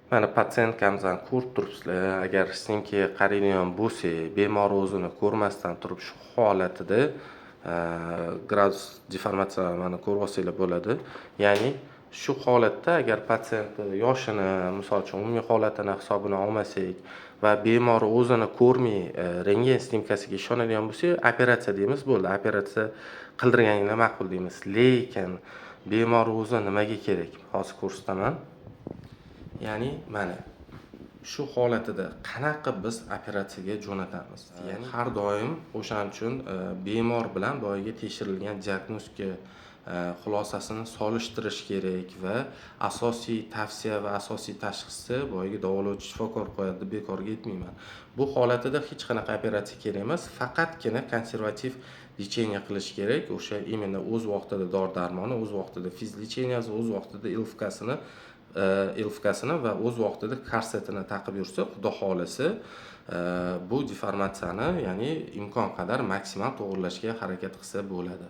Mana, пациентка mizni ko'rib turibsizlar. Agar снимка ga qaraydigan bo'lsak, bemor o'zini ko'rmasdan turib shu holatida gradus deformatsiya mana ko'rib olsanglar bo'ladi. Ya'ni shu holatda agar patsientni yoshini, misol uchun, umumiy holatini hisobini olmasak va bemor o'zini ko'rmay rentgen снимка siga ishonadigan bo'lsak, operatsiya deymiz, bo'ldi, operatsiya qildirganinglar ma'qul deymiz. Lekin bemor o'zi nimaga kerak, hozir ko'rsataman. Ya'ni mana shu holatida qanaqa qilib biz operatsiyaga jo'natamiz? Ya'ni har doim o'shaning uchun bemor bilan boyagi tekshirilgan diagnostika xulosasini solishtirish kerak va asosiy tavsiya va asosiy tashxisni boyagi davolovchi shifokor qo'yadi deb bekorga aytmayman. Bu holatida hech qanaqa operatsiya kerak emas, faqatgina konservativ лечение qilish kerak. O'sha именно o'z vaqtida dori darmoni, o'z vaqtida физлечения si, o'z vaqtida ЛФК sini va o'z vaqtida korsetini taqib yursa, xudo xohlasa, bu deformatsiyani, ya'ni imkon qadar maksimal to'g'irlashga harakat qilsa bo'ladi.